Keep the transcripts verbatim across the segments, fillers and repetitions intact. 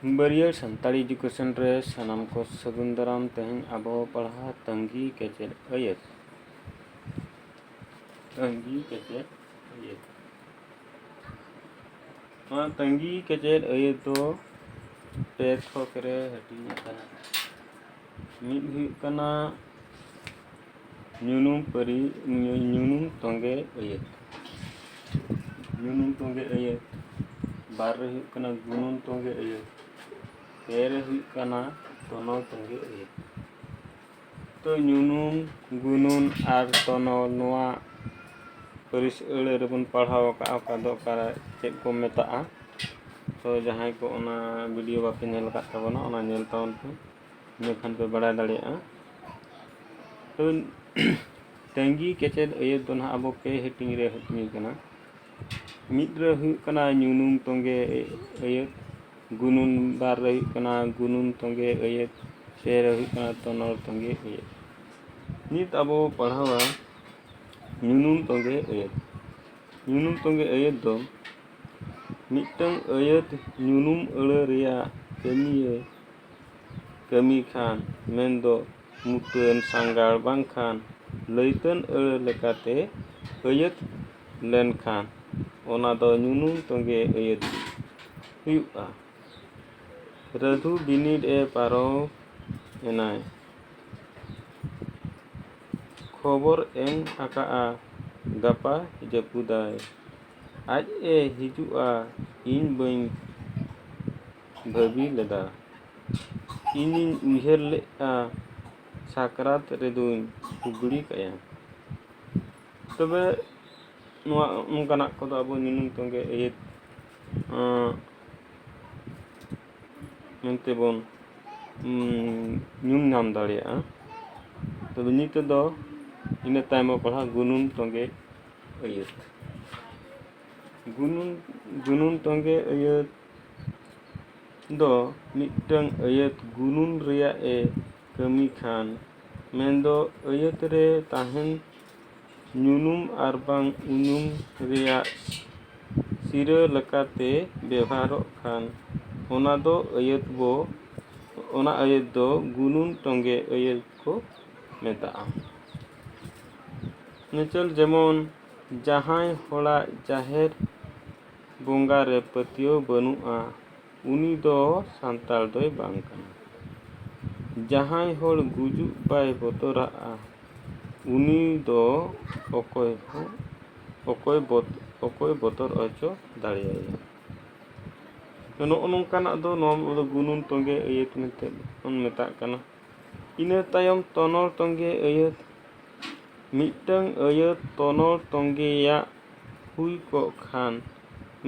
ᱵᱟᱹᱨᱭᱟᱹᱲ Santali education ᱨᱮ ᱥᱟᱱᱟᱢ ᱠᱚ ᱥᱟᱹᱜᱩᱱ ᱫᱟᱨᱟᱢ᱾ ᱛᱮᱦᱮᱧ ᱟᱵᱚ ᱯᱟᱲᱦᱟᱣ ᱛᱟᱺᱜᱤ ᱠᱮᱪᱮᱫ ᱟᱹᱭᱟᱹᱛ᱾ ᱛᱟᱺᱜᱤ ᱠᱮᱪᱮᱫ ᱟᱹᱭᱟᱹᱛ᱾ ᱱᱚᱣᱟ ᱛᱟᱺᱜᱤ ᱠᱮᱪᱮᱫ ᱟᱹᱭᱟᱹᱛ ᱫᱚ ᱯᱮ ᱛᱷᱚᱠ ᱨᱮ ᱦᱟᱹᱴᱤᱧ ᱟᱠᱟᱱᱟ᱾ ᱢᱤᱫ ᱦᱩᱭᱩᱜ ᱠᱟᱱᱟ ᱧᱩᱱᱩᱢ ᱯᱟᱹᱨᱤ, ᱧᱩ-, ᱧᱩᱱᱩᱢ ᱛᱚᱸᱜᱮ ᱟᱹᱭᱟᱹᱛ᱾ ᱧᱩᱱᱩᱢ ᱛᱚᱸᱜᱮ ᱟᱹᱭᱟᱹᱛ᱾ ᱵᱟᱨ ᱨᱮ ᱦᱩᱭᱩᱜ ᱠᱟᱱᱟ ᱜᱩᱱᱩᱱ ᱛᱚᱸᱜᱮ ᱟᱹᱭᱟᱹᱛ᱾ ᱯᱮ ᱨᱮ ᱦᱩᱭᱩᱜ ᱠᱟᱱᱟ ᱛᱚᱱᱚᱞ ᱛᱚᱸᱜᱮ ᱟᱹᱭᱟᱹᱛ᱾ ᱛᱚ, ᱧᱩᱱᱩᱢ, ᱜᱩᱱᱩᱱ ᱟᱨ ᱛᱚᱱᱚᱞ, ᱱᱚᱣᱟ ᱯᱟᱹᱨᱤᱥ ᱟᱹᱲᱟᱹ ᱨᱮᱵᱚᱱ ᱯᱟᱲᱦᱟᱣ ᱟᱠᱟᱫᱼᱟ, ᱚᱠᱟ ᱫᱚ ᱚᱠᱟᱨᱮ ᱪᱮᱫ ᱠᱚ ᱢᱮᱛᱟᱜᱼᱟ᱾ ᱛᱚ, ᱡᱟᱦᱟᱸᱭ ᱠᱚ ᱚᱱᱟ ᱵᱷᱤᱰᱤᱭᱳ ᱵᱟᱯᱮ ᱧᱮᱞ ᱟᱠᱟᱫ ᱛᱟᱵᱚᱱᱟ, ᱚᱱᱟ ᱧᱮᱞ ᱛᱟᱵᱚᱱ ᱯᱮ, ᱤᱱᱟᱹ ᱠᱷᱟᱱ ᱯᱮ ᱵᱟᱲᱟᱭ ᱫᱟᱲᱮᱭᱟᱜᱼᱟ᱾ ᱛᱚ, ᱛᱟᱺᱜᱤ ᱠᱮᱪᱮᱫ ᱟᱹᱭᱟᱹᱛ ᱫᱚ ᱱᱟᱦᱟᱜ ᱟᱵᱚ ᱯᱮ ᱦᱟᱹᱴᱤᱧ ᱨᱮ ᱦᱟᱹᱴᱤᱧ ᱟᱠᱟᱱᱟ᱾ ᱢᱤᱫ ᱨᱮ ᱦᱩᱭᱩᱜ ᱠᱟᱱᱟ ᱧᱩᱱᱩᱢ ᱛᱚᱸᱜᱮ ᱟᱹᱭᱟᱹᱛ, ᱜᱩᱱᱩᱱ, ᱵᱟᱨ ᱨᱮ ᱦᱩᱭᱩᱜ ᱠᱟᱱᱟ ᱜᱩᱱᱩᱱ ᱛᱚᱸᱜᱮ ᱟᱹᱭᱟᱹᱛ, ᱯᱮ ᱨᱮ ᱦᱩᱭᱩᱜ ᱠᱟᱱᱟ ᱛᱚᱱᱚᱞ ᱛᱚᱸᱜᱮ ᱟᱹᱭᱟᱹᱛ᱾ ᱱᱤᱛ ᱟᱵᱚ ᱯᱟᱲᱦᱟᱣᱟ ᱧᱩᱱᱩᱢ ᱛᱚᱸᱜᱮ ᱟᱹᱭᱟᱹᱛ᱾ ᱧᱩᱱᱩᱢ ᱛᱚᱸᱜᱮ ᱟᱹᱭᱟᱹᱛ ᱫᱚ ᱢᱤᱫᱴᱟᱝ ᱟᱹᱭᱟᱹᱛ ᱧᱩᱱᱩᱢ ᱟᱹᱲᱟᱹ ᱨᱮᱭᱟᱜ ᱠᱟᱹᱢᱤᱭᱟᱹ ᱠᱟᱹᱢᱤ ᱠᱷᱟᱱ, ᱢᱮᱱᱫᱚ ᱢᱩᱴᱟᱹᱱ, ᱥᱟᱸᱜᱟᱲ ᱵᱟᱝᱠᱷᱟᱱ ᱞᱟᱹᱭᱛᱟᱹᱱ ᱟᱹᱲᱟᱹ ᱞᱮᱠᱟᱛᱮ ᱟᱹᱭᱟᱹᱛ ᱞᱮᱱᱠᱷᱟᱱ, ᱚᱱᱟ ᱫᱚ ᱧᱩᱱᱩᱢ ᱛᱚᱸᱜᱮ ᱟᱹᱭᱟᱹᱛ ᱦᱩᱭᱩᱜᱼᱟ᱾ ᱨᱟᱹᱫᱷᱩ ᱵᱤᱱᱤᱰ ᱮ ᱯᱟᱨᱚᱢ ᱮᱱᱟᱭ᱾ ᱠᱷᱚᱵᱚᱨ ᱮᱢ ᱟᱠᱟᱜᱼᱟ, ᱜᱟᱯᱟ ᱡᱟᱹᱯᱩᱫᱟᱭ᱾ ᱟᱡ ᱮ ᱦᱤᱡᱩᱜᱼᱟ, ᱤᱧ ᱵᱟᱹᱧ ᱵᱷᱟᱹᱵᱤ ᱞᱮᱫᱟ᱾ ᱤᱧᱤᱧ ᱩᱭᱦᱟᱹᱨ ᱞᱮᱫᱼᱟ, ᱥᱟᱠᱨᱟᱛ ᱨᱮᱫᱚᱧ ᱦᱩᱜᱽᱲᱤ ᱠᱟᱭᱟ᱾ ᱛᱚᱵᱮ ᱱᱚᱣᱟ ᱱᱚᱝᱠᱟᱱᱟᱜ ᱠᱚᱫᱚ ᱟᱵᱚ ᱧᱩᱱᱩᱢ ᱛᱚᱸᱜᱮ ᱟᱹᱭᱟᱹᱛ, ᱟᱸ, ᱢᱮᱱᱛᱮ ᱵᱚᱱ, ᱩᱸ, ᱧᱩᱢ ᱧᱟᱢ ᱫᱟᱲᱮᱭᱟᱜᱼᱟ᱾ ᱛᱚᱵᱮ ᱱᱤᱛᱚᱜ ᱫᱚ ᱤᱱᱟᱹ ᱛᱟᱭᱚᱢ ᱵᱚ ᱯᱟᱲᱦᱟᱜᱼᱟ ᱜᱩᱱᱩᱱ ᱛᱚᱸᱜᱮ ᱟᱹᱭᱟᱹᱛ᱾ ᱜᱩᱱᱩᱱ, ᱜᱩᱱᱩᱱ ᱛᱚᱸᱜᱮ ᱟᱹᱭᱟᱹᱛ ᱫᱚ ᱢᱤᱫᱴᱟᱝ ᱟᱹᱭᱟᱹᱛ ᱜᱩᱱᱩᱱ ᱨᱮᱭᱟᱜ ᱮ ᱠᱟᱹᱢᱤ ᱠᱷᱟᱱ, ᱢᱮᱱᱫᱚ ᱟᱹᱭᱟᱹᱛ ᱨᱮ ᱛᱟᱦᱮᱱ ᱧᱩᱱᱩᱢ ᱟᱨᱵᱟᱝ ᱩᱧᱩᱢ ᱨᱮᱭᱟᱜ ᱥᱤᱨᱟᱹ ᱞᱮᱠᱟᱛᱮ ᱵᱮᱣᱦᱟᱨᱚᱜ ᱠᱷᱟᱱ, ᱚᱱᱟ ᱫᱚ ᱟᱹᱭᱟᱹᱛ ᱵᱚ, ᱚᱱᱟ ᱟᱹᱭᱟᱹᱛ ᱫᱚ ᱜᱩᱱᱩᱱ ᱛᱚᱸᱜᱮ ᱟᱹᱭᱟᱹᱛ ᱠᱚ ᱢᱮᱛᱟᱜᱼᱟ᱾ ᱱᱤᱪᱚᱞ ᱡᱮᱢᱚᱱ, ᱡᱟᱦᱟᱸᱭ ᱦᱚᱲᱟᱜ ᱡᱟᱦᱮᱨ ᱵᱚᱸᱜᱟ ᱨᱮ ᱯᱟᱹᱛᱭᱟᱹᱣ ᱵᱟᱹᱱᱩᱜᱼᱟ, ᱩᱱᱤ ᱫᱚ ᱥᱟᱱᱛᱟᱲ ᱫᱚᱭ ᱵᱟᱝ ᱠᱟᱱᱟ᱾ ᱡᱟᱦᱟᱸᱭ ᱦᱚᱲ ᱜᱩᱡᱩᱜ ᱵᱟᱭ ᱵᱚᱛᱚᱨᱟᱜᱼᱟ, ᱩᱱᱤ ᱫᱚ ᱚᱠᱚᱭ ᱦᱚᱸ, ᱚᱠᱚᱭ ᱵᱚᱛ-, ᱚᱠᱚᱭ ᱵᱚᱛᱚᱨ ᱦᱚᱪᱚ ᱫᱟᱲᱮᱭᱟᱭᱟ? ᱛᱚ, ᱱᱚᱜᱼᱚ ᱱᱚᱝᱠᱟᱱᱟᱜ ᱫᱚ ᱱᱚᱣᱟ ᱫᱚ ᱜᱩᱱᱩᱱ ᱛᱚᱸᱜᱮ ᱟᱹᱭᱟᱹᱛ ᱢᱮᱱᱛᱮ ᱵᱚᱱ ᱢᱮᱛᱟᱜ ᱠᱟᱱᱟ᱾ ᱤᱱᱟᱹ ᱛᱟᱭᱚᱢ ᱛᱚᱱᱚᱞ ᱛᱚᱸᱜᱮ ᱟᱹᱭᱟᱹᱛ᱾ ᱢᱤᱫᱴᱟᱝ ᱟᱹᱭᱟᱹᱛ ᱛᱚᱱᱚᱞ ᱛᱚᱸᱜᱮᱭᱟᱜ ᱦᱩᱭ ᱠᱚᱜ ᱠᱷᱟᱱ,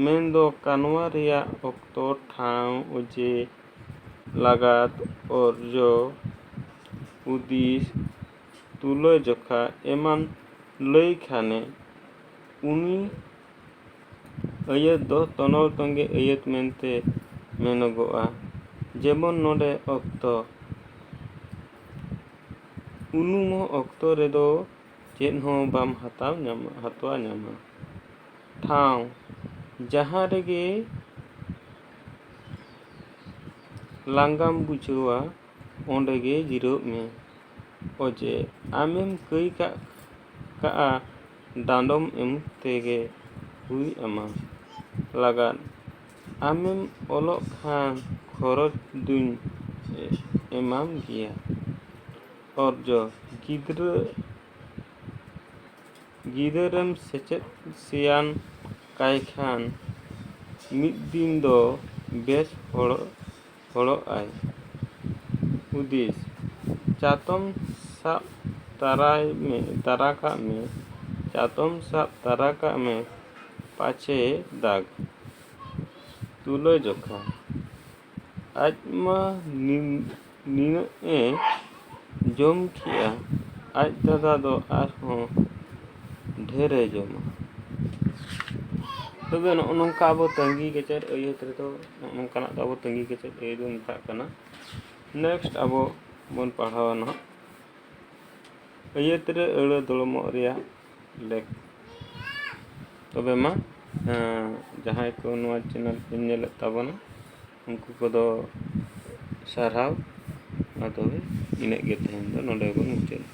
ᱢᱮᱱᱫᱚ ᱠᱟᱱᱣᱟ ᱨᱮᱭᱟᱜ ᱚᱠᱛᱚ, ᱴᱷᱟᱶ, ᱚᱡᱮ, ᱞᱟᱜᱟᱛ, ᱚᱨᱡᱚ, ᱦᱩᱫᱤᱥ, ᱛᱩᱞᱟᱹᱡᱚᱠᱷᱟ ᱮᱢᱟᱱ ᱞᱟᱹᱭ ᱠᱷᱟᱱᱮ, ᱩᱱᱤ ᱟᱹᱭᱟᱹᱛ ᱫᱚ ᱛᱚᱱᱚᱞ ᱛᱚᱸᱜᱮ ᱟᱹᱭᱟᱹᱛ ᱢᱮᱱᱛᱮ ᱢᱮᱱᱚᱜᱚᱜᱼᱟ᱾ ᱡᱮᱢᱚᱱ ᱱᱚᱰᱮ ᱚᱠᱛᱚ, ᱩᱱᱩᱢᱚᱜ ᱚᱠᱛᱚ ᱨᱮᱫᱚ ᱪᱮᱫ ᱦᱚᱸ ᱵᱟᱢ ᱦᱟᱛᱟᱣ ᱧᱟᱢᱟ, ᱦᱟᱛᱣᱟ ᱧᱟᱢᱟ᱾ ᱴᱷᱟᱶ, ᱡᱟᱦᱟᱸ ᱨᱮᱜᱮ ᱞᱟᱸᱜᱟᱢ ᱵᱩᱡᱷᱟᱹᱣᱟ, ᱚᱸᱰᱮ ᱜᱮ ᱡᱤᱨᱟᱹᱜ ᱢᱮ᱾ ᱚᱡᱮ, ᱟᱢᱮᱢ ᱠᱟᱹᱭ ᱠᱟᱜ, ᱠᱟᱜᱼᱟ, ᱰᱟᱸᱰᱚᱢ ᱮᱢ ᱛᱮᱜᱮ ᱦᱩᱭ ᱟᱢᱟ᱾ ᱞᱟᱜᱟᱫ, ᱟᱢᱮᱢ ᱚᱞᱚᱜ ᱠᱷᱟᱱ ᱠᱷᱚᱨᱚᱪ ᱫᱩᱧ ᱮᱢᱟᱢ ᱜᱮᱭᱟ᱾ ᱚᱨᱡᱚ, ᱜᱤᱫᱽᱨᱟᱹ, ᱜᱤᱫᱟᱹᱨᱮᱢ ᱥᱮᱪᱮᱫ ᱥᱮᱭᱟᱱ ᱠᱟᱭ ᱠᱷᱟᱱ, ᱢᱤᱫ ᱫᱤᱱ ᱫᱚ ᱵᱮᱥ ᱦᱚᱲ, ᱦᱚᱲᱚᱜ ᱟᱭ᱾ ᱦᱩᱫᱤᱥ, ᱪᱟᱛᱚᱢ ᱥᱟᱵ ᱛᱟᱨᱟᱭ ᱢᱮ, ᱛᱟᱨᱟ ᱠᱟᱜ ᱢᱮ, ᱪᱟᱛᱚᱢ ᱥᱟᱵ ᱛᱟᱨᱟ ᱠᱟᱜ ᱢᱮ, ᱯᱟᱪᱷᱮ ᱫᱟᱜᱽ᱾ ᱛᱩᱞᱟᱹᱡᱚᱠᱷᱟ, ᱟᱡ ᱢᱟ ᱱᱤᱱ-, ᱱᱤᱱᱟᱹᱜ ᱮ ᱡᱚᱢ ᱠᱮᱜᱼᱟ, ᱟᱡ ᱫᱟᱫᱟ ᱫᱚ ᱟᱨᱦᱚᱸ ᱰᱷᱮᱨᱮ ᱡᱚᱢᱟ᱾ ᱛᱚᱵᱮ ᱱᱚᱜᱼᱚ ᱱᱚᱝᱠᱟ ᱟᱵᱚ ᱛᱟᱺᱜᱤ ᱠᱮᱪᱮᱫ ᱟᱹᱭᱟᱹᱛ ᱨᱮᱫᱚ ᱱᱚᱜᱼᱚ ᱱᱚᱝᱠᱟᱱᱟᱜ ᱫᱚ ᱟᱵᱚ ᱛᱟᱺᱜᱤ ᱠᱮᱪᱮᱫ ᱟᱹᱭᱟᱹᱛ ᱵᱚᱱ ᱢᱮᱛᱟᱜ ᱠᱟᱱᱟ᱾ Next ᱟᱵᱚ ᱵᱚᱱ ᱯᱟᱲᱦᱟᱣᱟ ᱱᱟᱦᱟᱜ ᱟᱹᱭᱟᱹᱛ ᱨᱮ ᱟᱹᱲᱟᱹ ᱫᱚᱲᱚᱢᱚᱜ ᱨᱮᱭᱟᱜ ᱞᱮᱠ᱾ ᱛᱚᱵᱮ ᱢᱟ, ᱮᱸ, ᱡᱟᱦᱟᱸᱭ ᱠᱚ ᱱᱚᱣᱟ channel ᱯᱮ ᱧᱮᱞᱮᱫ ᱛᱟᱵᱚᱱᱟ, ᱩᱱᱠᱩ ᱠᱚᱫᱚ ᱥᱟᱨᱦᱟᱣ᱾ ᱢᱟ ᱛᱚᱵᱮ ᱤᱱᱟᱹᱜ ᱜᱮ ᱛᱮᱦᱮᱧ ᱫᱚ ᱱᱚᱰᱮ ᱵᱚᱱ ᱢᱩᱪᱟᱹᱫᱟ᱾